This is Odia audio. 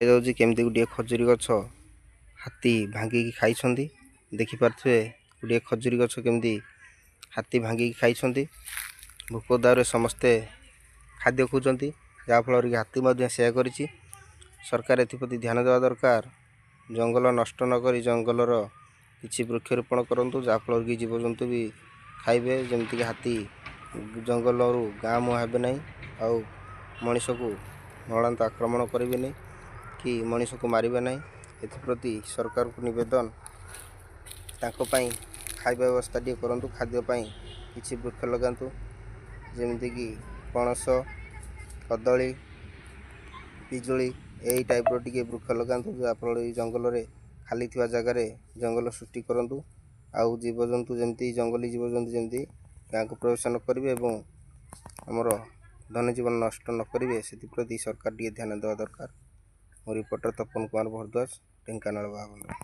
ଯାଉଛି କେମିତି ଗୋଟିଏ ଖଜୁରୀ ଗଛ ହାତୀ ଭାଙ୍ଗିକି ଖାଇଛନ୍ତି। ଦେଖିପାରୁଥିବେ, ଗୋଟିଏ ଖଜୁରୀ ଗଛ କେମିତି ହାତୀ ଭାଙ୍ଗିକି ଖାଇଛନ୍ତି। ଭୋକ ଦାଉରେ ସମସ୍ତେ ଖାଦ୍ୟ ଖୋଜନ୍ତି, ଯାହାଫଳରେ କି ହାତୀ ମଧ୍ୟ ସେୟା କରିଛି। ସରକାର ଏଥିପ୍ରତି ଧ୍ୟାନ ଦେବା ଦରକାର। ଜଙ୍ଗଲ ନଷ୍ଟ ନକରି ଜଙ୍ଗଲର କିଛି ବୃକ୍ଷରୋପଣ କରନ୍ତୁ, ଯାହାଫଳରେ କି ଜୀବଜନ୍ତୁ ବି ଖାଇବେ। ଯେମିତିକି ହାତୀ ଜଙ୍ଗଲରୁ ଗାଁ ମୁହାଁ ହେବେ ନାହିଁ ଆଉ ମଣିଷକୁ ନଳାନ୍ତ ଆକ୍ରମଣ କରିବେନି କି ମଣିଷକୁ ମାରିବେ ନାହିଁ। ଏଥିପ୍ରତି ସରକାରଙ୍କୁ ନିବେଦନ, ତାଙ୍କ ପାଇଁ ଖାଇବା ବ୍ୟବସ୍ଥା ଟିକେ କରନ୍ତୁ। ଖାଦ୍ୟ ପାଇଁ କିଛି ବୃକ୍ଷ ଲଗାନ୍ତୁ, ଯେମିତିକି ପଣସ, କଦଳୀ, ପିଜୁଳି, ଏଇ ଟାଇପ୍ର ଟିକେ ବୃକ୍ଷ ଲଗାନ୍ତୁ, ଯାହାଫଳରେ ଏଇ ଜଙ୍ଗଲରେ ଖାଲି ଥିବା ଜାଗାରେ ଜଙ୍ଗଲ ସୃଷ୍ଟି କରନ୍ତୁ। ଆଉ ଜୀବଜନ୍ତୁ ଯେମିତି, ଜଙ୍ଗଲୀ ଜୀବଜନ୍ତୁ ଯେମିତି ଗାଁକୁ ପ୍ରବେଶ ନ କରିବେ ଏବଂ ଆମର ଧନଜୀବନ ନଷ୍ଟ ନ କରିବେ, ସେଥିପ୍ରତି ସରକାର ଟିକେ ଧ୍ୟାନ ଦେବା ଦରକାର। ମୁଁ ରିପୋର୍ଟର ତପନ କୁମାର ଭରଦ୍ୱାଜ, ଢେଙ୍କାନାଳ ବାହାବନ୍ଦ।